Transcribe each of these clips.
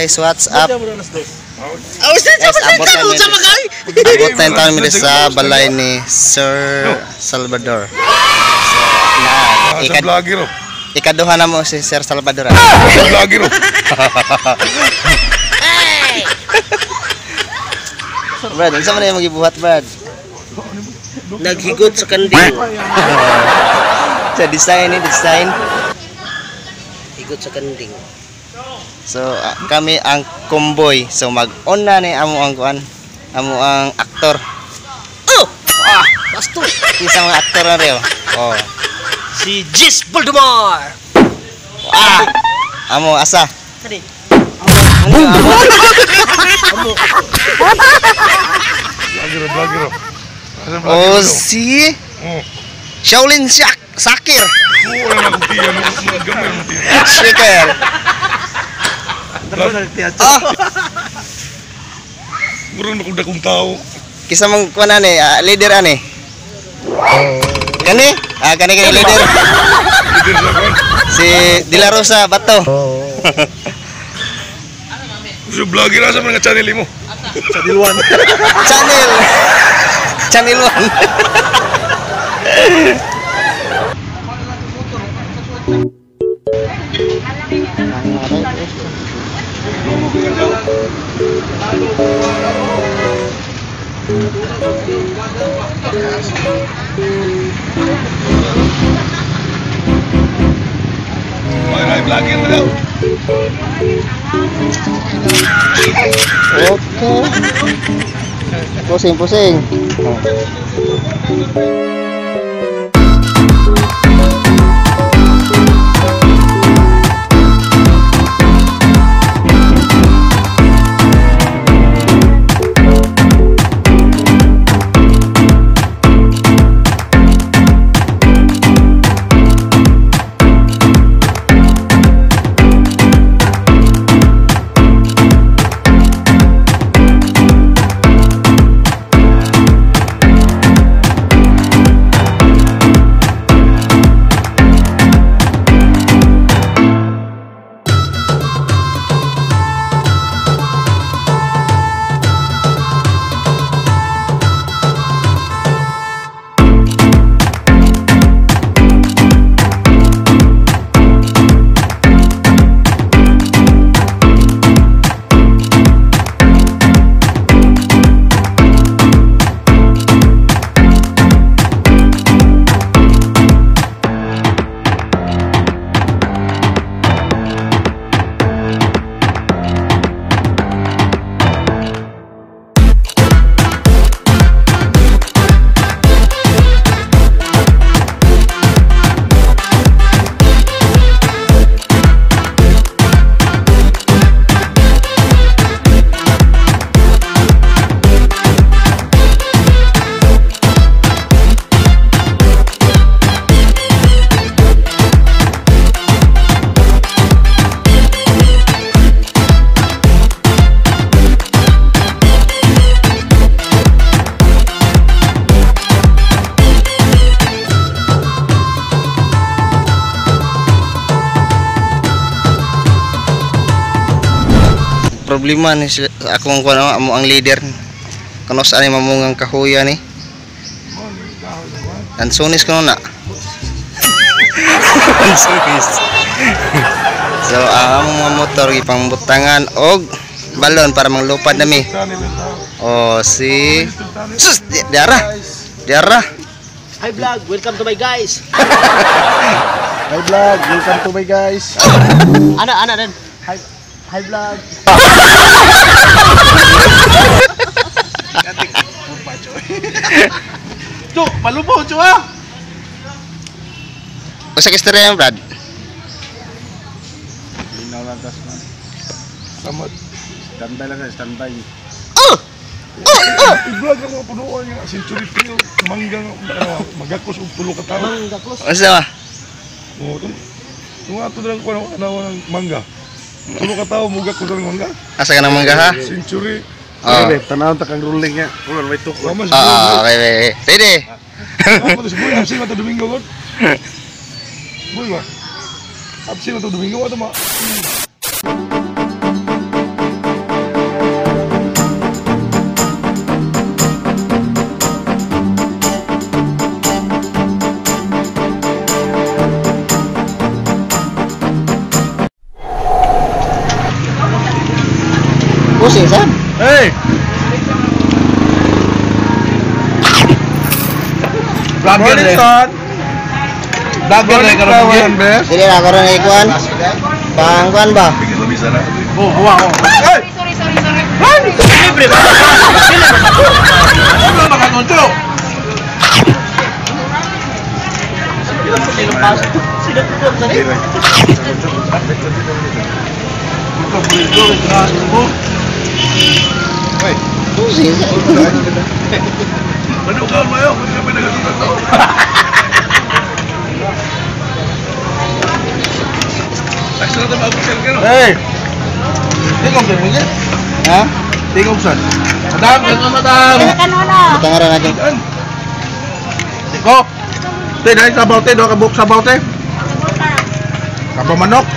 Guys, what's up? Guys, abot na yung taon mi sa balay ni Sir Salvador. So, na, ikaduha na mo si Sir Salvador. Vlogger. Brad, unsa man yung magibuhat, Brad? Naghigot sa kanding. Sa design, eh, design. Higot sa kanding. So, kami ang comboy. So, mag-on na ni amo ang kuan, amo ang aktor. Oh! Ah, bastos. Isa mga aktor na rin. Oh. Si Jis Baldemar. Ah! Amo asa? Kani. Amo. Amo. Vlogger, vlogger. Oh, si Shaolin Sakir. Shaker. Ah. Murang nakong tao. Kisa mong kuan ani, leader ani. Kani? Ah, kani kani leader. Si De La Rosa Bato. Si vlogger asa man nga channel mo? Channel 1. Channel. Channel 1. Okay. Pusing, pusing. Oh. Problema ni akong kuan amo ang leader kuno sa ani mamungang kahuya ni Ansunis kuno na. Ansunis. So ang among mga motor gipangbutangan og balon para manglupad nami. Oh si sus diara. Diara. Hi vlog, welcome to my guys. Hi vlog, welcome to my guys. Ana ana din. Hi. Hi vlog. Cuk, malubo cuk ah. Usa ka istorya Brad? Linaw lang tas man. Samad. Standby lang sa standby. Oh! Oh, oh. I-vlog ang mga punuan nga Century Trail, mangga magakos og tulo ka tawo. Manggakos. Unsa ba? Oh, tung ato lang kuno anaw ng mangga. Tulo ka tawo mugak ko ng mangga. Asa ka ng mangga ha? Century. Oh. Tanaw ta kang rolling nga. Wala may tukod. Ah, okay, okay. Ready. Ako to boy, absent na to Domingo god. Boy ba? Absent na to Domingo ato ma. Vlogger eh. Vlogger eh karon. Dili ra karon ay kuan. Pangkuan ba? Oh, awa oh. Ay! Sorry, sorry, sorry. Libre ba? Ano makakontrol? Manukaw mo yun, kung kami nagasulat to. Ay, sarap na maabot ka no? Hey! Tingog din, Miguel. Ha? Tingog saan? Madam, madam! Butang ra natin. Ko! Te, dahil sabaw te, doon ka buhok sabaw te. Sabaw manok.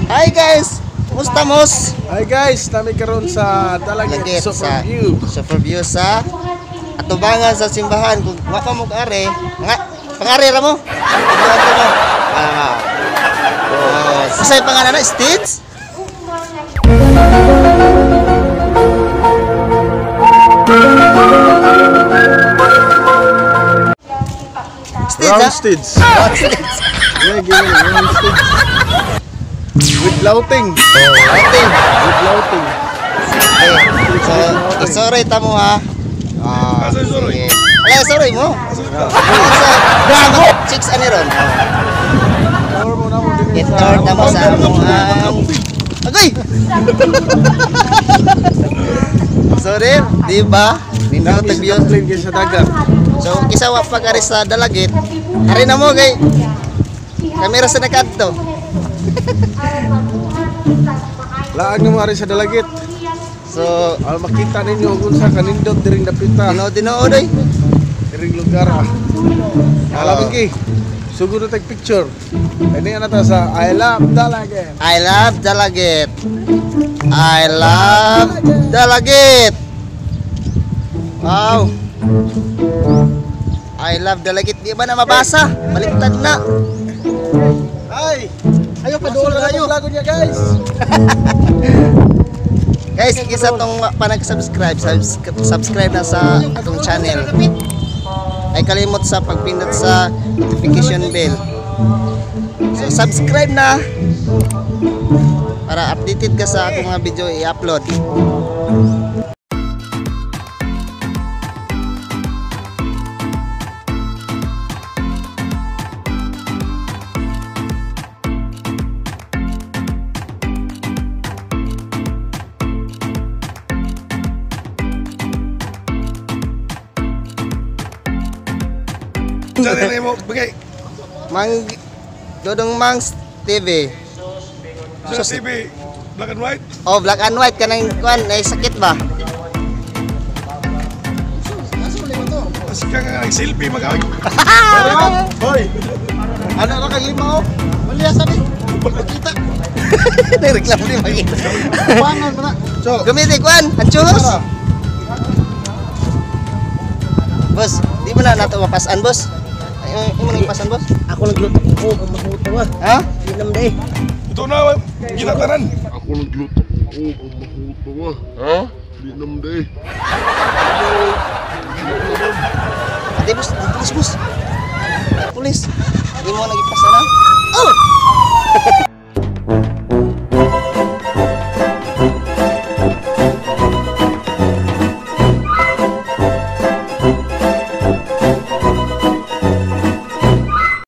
Hi guys! Kumusta mos? Hi guys, nami karon sa Dalagit Super View. Super View sa atubangan sa simbahan. Kung wa pa mo kaare, nga pangare ra mo. Oh, sa pangalan na Stitch? Stitch, Round Stitch. Round Stitch. Yeah, give me round stitch. With lauting. Oh, lauting. With lauting. Okay. So, isoroy ta mo ha. Ah, sige. Ala, isoroy mo. Gago! Chicks ani ron. Itour na mo sa among ang... Agoy! Sorry, di ba? Nindot ang view. Sa dagat. So, kisa wa pa kari sa Dalagit. Ari na mo kay kamera sa nakadto. Laag na mo ari sa Dalagit. So, al makita ninyo kung sa kanindot diring dapita. Tinuod oy. Diring lugar ah. Alam ki. Sugod na tag picture. Ini ana ta sa I love Dalagit. I love Dalagit. I love Dalagit. Wow. I love Dalagit. Di ba na mabasa? Baliktad na. Ay! Ayo pa doon ayo. Lago niya guys. Guys, isa tong pa nag-subscribe, subscribe na sa atong channel. Ay kalimot sa pagpindot sa notification bell. So subscribe na para updated ka sa akong mga video i-upload. Mang Dodong Mangs TV. Sa TV, black and white. Oh, black and white kanang kuan ay sakit ba? Mas ka nga nag-selfie mag Hoy. Ano na kay lima oh? Wala sabi. Makita. Nagreklamo ni makita. Pangan mo na. So, Gumiti kuan, ang churros. Boss, di mo na nato mapasan, boss. Ay, imo nang ipasan, boss? Ako nagluto ko kung mahuto ah. Ha? Di nam day. Ito na, ginatanan. Ako nagluto ko ang mahuto ah. Ha? Di namday. Ate, boss, di pulis, boss. Pulis. Di mo nang ipasan, ha? Oh!